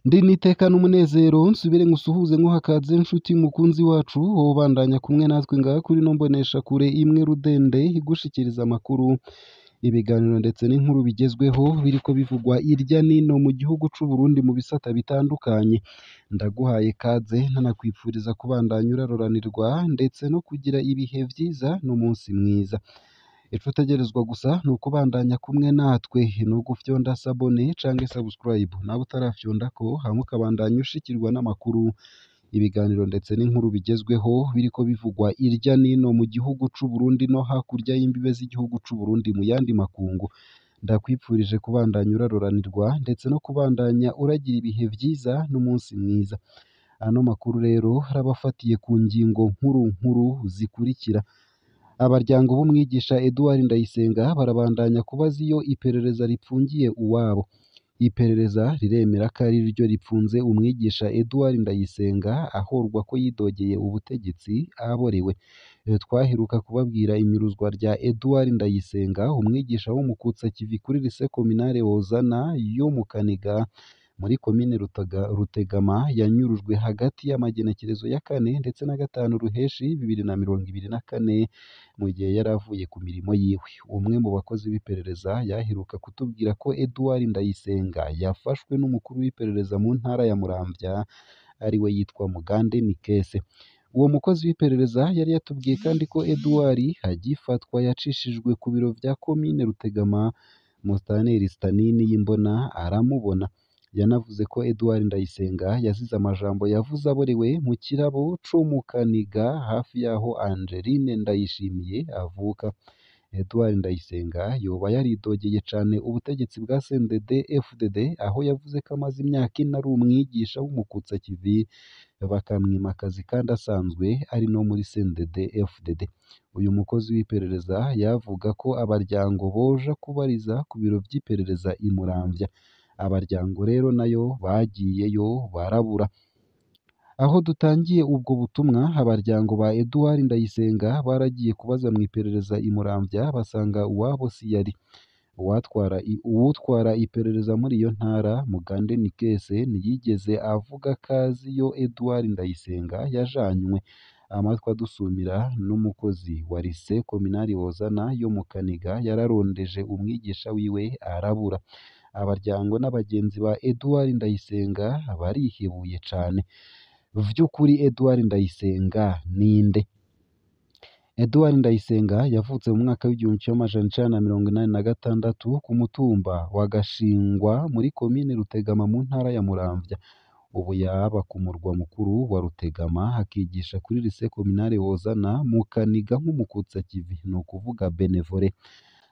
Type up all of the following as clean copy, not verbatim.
Ndi niteka n'umunezero nsubire nkusuhuze nkuhakaze nshuti mukunzi wacu wowe ubandanya kumwe natwe ngaha kuri ino mboneshakure imwe rudende igushikiriza amakuru, ibiganiro ndetse n'inkuru bigezweho biriko bivugwa irya nino mu gihugu c'u Burundi mu bisata bitandukanye. Ndaguhaye kaze nanakwipfuriza kubandanya uraroranirwa ndetse no kugira ibihe vyiza n'umunsi mwiza. Ico utegerezwa gusa ni ukubandanya kumwe natwe, ni ugufyonda sabone canke subscribe nawe utarafyondako, hama ukabandanya ushikirwa n'amakuru, ibiganiro ndetse n'inkuru bigezweho biriko bivugwa irya nino mu gihugu c'u Burundi no hakurya y'imbibe z'igihugu c'u Burundi mu yandi makungu. Ndakwipfurije kubandanya uraroranirwa ndetse no kubandanya uragira ibihe vyiza n'umunsi mwiza. Ano makuru rero arabafatiye ku ngingo nkuru nkuru zikurikira: Abaryango b'umwigisha Edouard Ndayisenga barabandanya kubaza iyo iperereza ripfungiye uwabo. Iperereza riremera ko ari ryo ripfunze umwigisha Edouard Ndayisenga ahorwa ko yidogeye ubutegetsi aborewe. Twaheruka kubabwira inyuruzwa rya Edouard Ndayisenga, umwigisha w'umukutsakivi kuri Lycée Communale Hozana yo mu Kaniga muri komine Rutegama, yanyurujwe hagati y'amagenekerezo ya 4 ndetse na 5 Ruheshi 2024 mu gihe yari avuye ku mirimo yiwe. Umwe mu bakozi b'iperereza yaheruka kutubwira ko Edouard Ndayisenga yafashwe n'umukuru w'iperereza mu ntara ya Muramvya ariwe yitwa Mugande Nikese. Uwo mukozi w'iperereza yari yatubwiye kandi ko Edouard agifatwa yacishijwe ku biro vya komine Rutegama, Musitanteri Stanini Yimbona aramubona. Yanavuze ko Edouard Ndayisenga yazize amajambo yavuze aborewe mu kirabo co mu Kaniga hafi y'aho Angeline Ndayishimiye avuka. Edouard Ndayisenga yoba yaridogeye cane ubutegetsi bwa CNDD FDD, aho yavuze ko amaze imyaka ine ari umwigisha w'umukutsakivi bakamwima akazi kandi asanzwe ari no muri CNDD FDD. Uyu mukozi w'iperereza yavuga ko abaryango boja kubariza ku biro vy'iperereza i Muramvya. Abaryango rero nayo bagiyeyo barabura. Aho dutangiye ubwo butumwa, abaryango ba Edouard Ndayisenga baragiye kubaza mw'iperereza i Muramvya basanga uwabo siyari. Uwutwara iperereza muri iyo ntara, Mugande Nikese, ntiyigeze avuga ko azi iyo Edouard Ndayisenga yajanywe. Amatwi adusumira n'umukozi wa Lycée Communale Hozana yo mu Kaniga yararondeje umwigisha wiwe arabura. Abaryango n'abagenzi ba Edouard Ndayisenga barihebuye cane. Vy'ukuri Edouard Ndayisenga ninde? Edouard Ndayisenga yavutse mu mwaka w'1986 ku mutumba wa Gashingwa muri komine Rutegama mu ntara ya Muramvya. Ubu yaba ku murwa mukuru wa Rutegama akigisha kuri Lycée Communale Hozana mu Kaniga nk'umukutsakivi, ni ukuvuga benevole.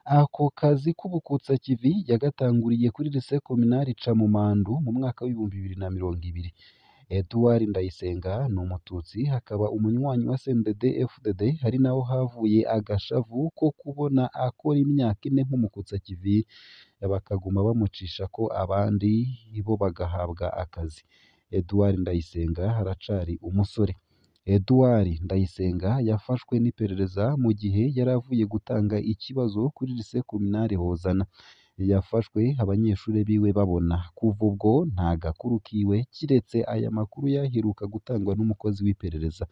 Ako kazi k'ubukutsakivi yagatanguriye kuri Lycée Communale Camumandu mu mwaka w'2020. Edouard Ndayisenga ni umututsi akaba umunywanyi wa CNDD FDD, ari naho havuye agashavu ko kubona akora imyaka ine nk'umukutsakivi bakaguma bamucisha ko abandi bo bagahabwa akazi. Edouard Ndayisenga aracari umusore. Edouard Ndayisenga yafashwe n'iperereza mu gihe yari avuye gutanga ikibazo kuri Lycée Communale Hozana. Yafashwe abanyeshure biwe babona. Kuva ubwo nta gakuru kiwe kiretse aya makuru yaheruka gutangwa n'umukozi w'iperereza.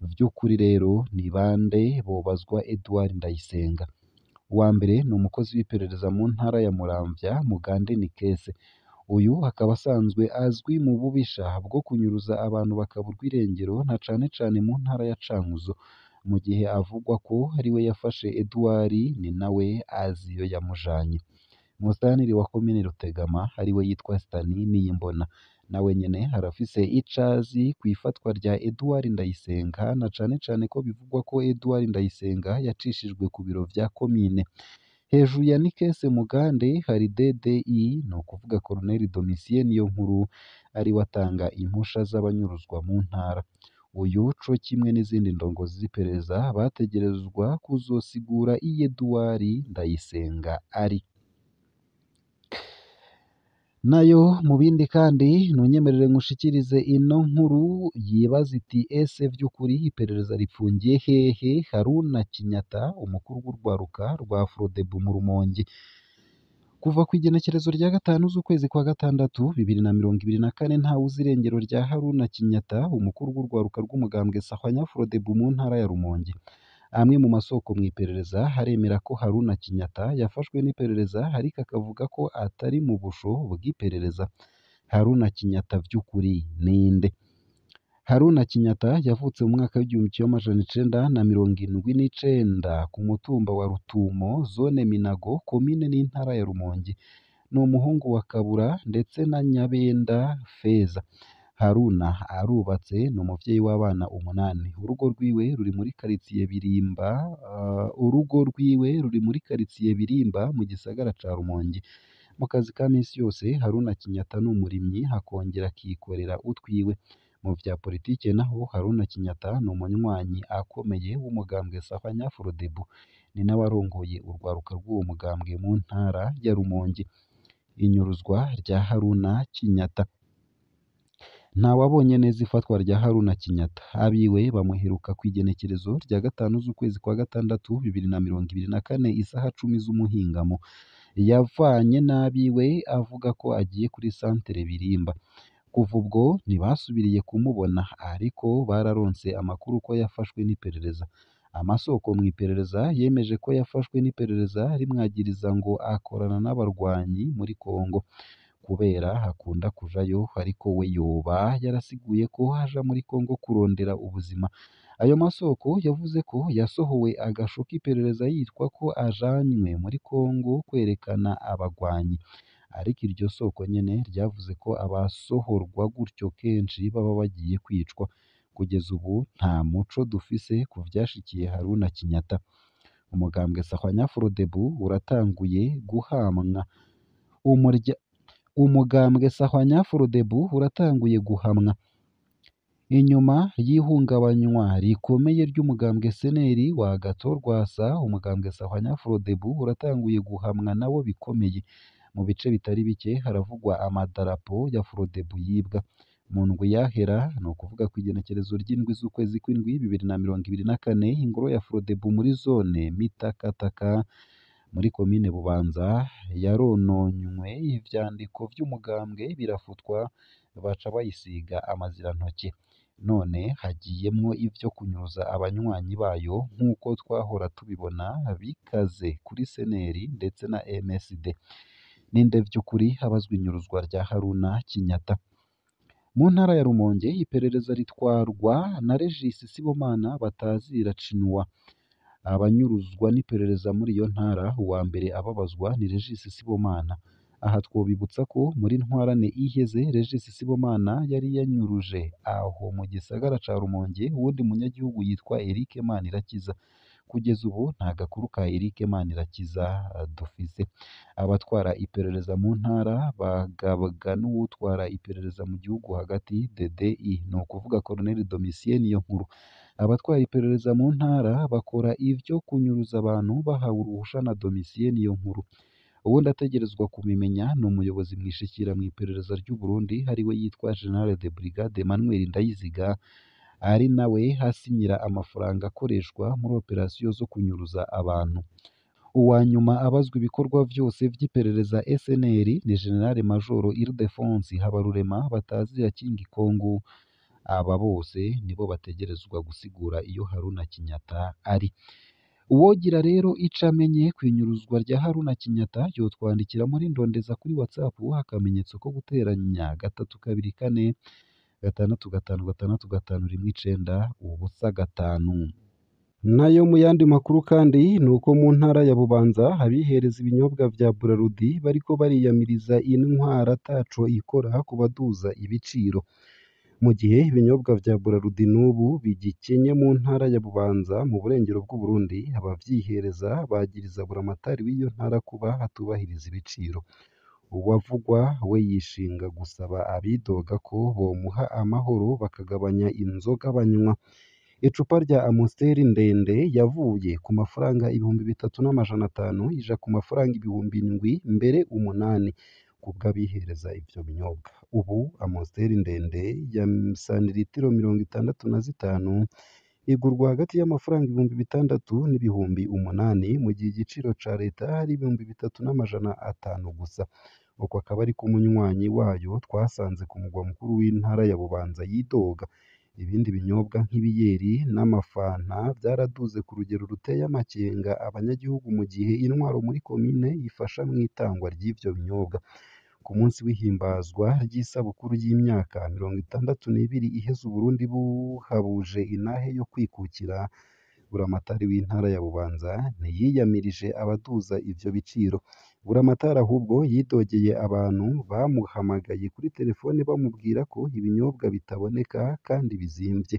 Vy'ukuri rero ni bande bobazwa Edouard Ndayisenga? Uwa mbere ni umukozi w'iperereza mu ntara ya Muramvya, Mugande Nikese. Uyu akaba asanzwe azwi mu bubisha bwo kunyuruza abantu bakaburwa irengero na cane cane mu ntara ya Cankuzo. Mu gihe avugwa ko ariwe yafashe Edouard, ni nawe azi iyo yamujanye. Musitanteri wa komine Rutegama ariwe yitwa Stani Niyimbona, nawe nyene arafise ico azi kw'ifatwa rya Edouard Ndayisenga na cane cane ko bivugwa ko Edouard Ndayisenga yacishijwe ku biro vya komine. Hejuru ya Nikese Mugande hari DDI, ni ukuvuga Colonel Domitien Niyonkuru, ariwe atanga impusha z'abanyuruzwa mu ntara. Uyu co kimwe n'izindi ndongozi z'iperereza bategerezwa kuzosigura iyo Edouard Ndayisenga ari. Nayo mu bindi kandi ntunyemerere nkushikirize ino nkuru yibaza iti ese vy'ukuri iperereza ripfungiye hehe Haruna Kinyata umukuru w'urwaruka rwa Frodebu mu Rumonge. Kuva ku igenekerezo rya 5 z'ukwezi kwa gatandatu 2024 ntawuzi irengero rya Haruna Kinyata umukuru w'urwaruka rw'umugambwe Sahwanya Frodebu mu ntara ya Rumonge. Amwe mu masoko mu iperereza aremera ko Haruna Kinyata yafashwe n'iperereza ariko akavuga ko atari mu busho bw'iperereza. Haruna Kinyata vy'ukuri ninde? Haruna Kinyata yavutse mu mwaka w'1979 ku mutumba wa Rutumo, zone Minago, komine n'intara ya Rumonge. Ni umuhungu wa Kabura ndetse na Nyabenda Feza. Haruna arubatse, ni umuvyeyi w'abana 8. Urugo rwiwe ruri muri karitsiye Birimba, urugo rwiwe ruri muri karitsiye Birimba mu gisagara ca Rumonge. Mu kazi ka misi yose Haruna Kinyata ni umurimyi akongera akikorera utwiwe. Mu vya politike naho Haruna Kinyata ni umunywanyi akomeye w'umugambwe Sahwanya Frodebu, ni nawe arongoye urwaruka rw'uwo mugambwe mu ntara ya Rumonge. Inyuruzwa rya Haruna Kinyata. Ntawabonye neza ifatwa rya Haruna Kinyata. Abiwe bamuheruka kw'igenekerezo rya 5 z'ukwezi kwa gatandatu 2024 isaha 10 z'umuhingamo. Yavanye n'abiwe avuga ko agiye kuri santere Birimba. Kuva ubwo ntibasubiriye kumubona ariko bararonse amakuru ko yafashwe n'iperereza. Amasoko mu iperereza yemeje ko yafashwe n'iperereza rimwagiriza ngo akorana n'abarwanyi muri Kongo. Kubera akunda kujayo ariko we yoba yarasiguye ko aja muri Kongo kurondera ubuzima. Ayo masoko yavuze ko yasohowe agasho k'iperereza yitwa ko ajanywe muri Kongo kwerekana abagwanyi. Ariko iryo soko nyene ryavuze ko abasohorwa gutyo kenshi baba bagiye kwicwa. Kugeza ubu nta muco dufise ku vyashikiye Haruna Kinyata. Umugambwe Sahwanya Frodebu uratanguye guhamwa. Umugambwe Sahwanya Frodebu uratanguye guhamwa. Inyuma y'ihungabanywa rikomeye ry'umugambwe Seneri wa Agathon Rwasa, umugambwe Sahwanya Frodebu uratanguye guhamwa nawo bikomeye. Mu bice bitari bike haravugwa amadarapo ya Frodebu yibwa. Mu ndwi yahera, ni ukuvuga kw'igenekerezo ry'indwi z'ukwezi kw'indwi 2024, ingoro ya Frodebu muri zone Mitakataka muri komine Bubanza yarononywe, ivyandiko vy'umugambwe birafutwa baca bayisiga amazirantoke. None hagiyemwo ivyo kunyuruza abanywanyi bayo nk'uko twahora tubibona bikaze kuri Seneri ndetse na MSD. Ninde vy'ukuri abazwa inyuruzwa rya Haruna Kinyata? Mu ntara ya Rumonge iperereza ritwarwa na Regis Sibomana batazira Cinwa. Abanyuruzwa n'iperereza muri iyo ntara, uwa mbere ababazwa ni Regis Sibomana. Aha twobibutsa ko muri ntwarane iheze Regis Sibomana yari yanyuruje aho mu gisagara ca Rumonge uwundi munyagihugu yitwa Eric Manirakiza. Kugeza ubu nta gakuru ka Eric Manirakiza dufise. Abatwara iperereza mu ntara bagabwa n'uwutwara iperereza mu gihugu hagati DDI, ni ukuvuga Colonel Domitien Niyonkuru. Abatwara iperereza mu ntara bakora ivyo kunyuruza abantu bahawe uruhusha na Domitien Niyonkuru. Uwundi ategerezwa kubimenya ni umuyobozi mwishikira mu iperereza ry'u Burundi ariwe yitwa General de Brigade Emmanuel Ndayiziga, ari nawe asinyira amafaranga akoreshwa muri operasiyo zo kunyuruza abantu. Uwa nyuma abazwa ibikorwa vyose vy'iperereza SNL ni General Major Ildefonse Habarurema batazira Kingi Kongo. Aba bose nibo bategerezwa gusigura iyo Haruna Kinyata ari. Uwogira rero ico amenye kw'inyuruzwa rya Haruna Kinyata yotwandikira muri Ndondeza kuri WhatsApp akamenyetso ko guteranya 324 6 5 6 5 1 9 0 5. Nayo mu yandi makuru kandi ni uko mu ntara ya Bubanza abihereza ibinyobwa vya Braludi bariko bariyamiriza intwara ataco ikora ku baduza ibiciro. Mu gihe ibinyobwa vya Braludi n'ubu bigikenye mu ntara ya Bubanza mu burengero bw'Uburundi, abavyihereza bagiriza buramatari w'iyo ntara kuba atubahiriza ibiciro. Uwavugwa we yishinga gusaba abidoga ko bomuha amahoro bakagabanya inzoga banywa. Icupa rya Amstel ndende yavuye ku mafaranga 3500 ija ku mafaranga 7000 mbere 8,000. Kubw'abihereza ivyo binyobwa, ubu Amstel ndende ya santiritiro 65 igurwa hagati y'amafaranga 6000 n'ibihumbi 8, mu gihe igiciro ca leta ari 3500 gusa. Uko akaba ariko umunywanyi wayo twasanze ku mugwa mukuru w'intara ya Bubanza yidoga. Ibindi binyobwa nk'ibiyeri n'amafanta vyaraduze ku rugero ruteye amakenga abanyagihugu, mu gihe intwaro muri komine ifasha mw'itangwa ry'ivyo binyobwa. Ku munsi w'ihimbazwa ry'isabukuru y'imyaka 62 iheze Uburundi buhabuje intahe yo kwikukira, Buramatari w'intara ya Bubanza ntiyiyamirije abaduza ivyo biciro. Buramatari ahubwo yidogeye abantu bamuhamagaye kuri telefone bamubwira ko ibinyobwa bitaboneka kandi bizimvye.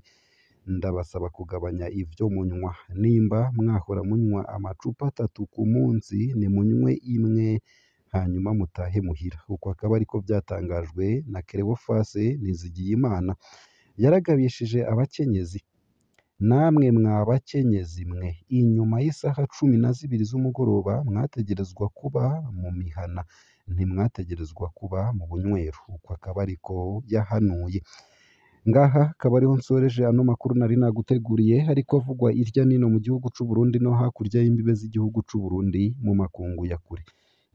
Ndabasaba kugabanya ivyo munywa, nimba mwahora munywa amacupa atatu ku munsi nimunywe imwe hanyuma mutahe muhira. Uko akaba ariko vyatangajwe na Cleophas Nizigiyimana. Yaragabishije abakenyezi: namwe mwa bakenyezi mwe, inyuma y'isaha 12 z'umugoroba mwategerezwa kuba mu mihana, ntimwategerezwa kuba mu bunywero. Uko akaba ariko yahanuye. Ngaha akaba ariho nsoreje ano makuru nari naguteguriye, ariko avugwa irya nino mu gihugu c'u Burundi no hakurya y'imbibe z'igihugu c'u Burundi mu makungu ya kure.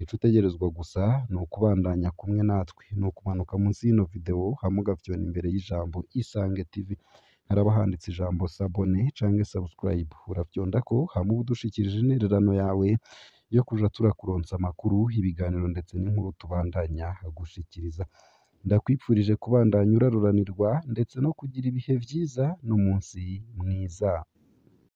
Ico utegerezwa gusa ni ukubandanya kumwe natwe, ni ukumanuka munsi y'ino video hama ugafyona imbere y'ijambo Isange TV. Haraba handitse ijambo s'abonner canke subscribe, urafyondako hama uba udushikirije intererano yawe yo kuja turakuronsa amakuru, ibiganiro ndetse n'inkuru tubandanya gushikiriza. Ndakwipfurije kubandanya uraruranirwa ndetse no kugira ibihe vyiza n'umunsi mwiza.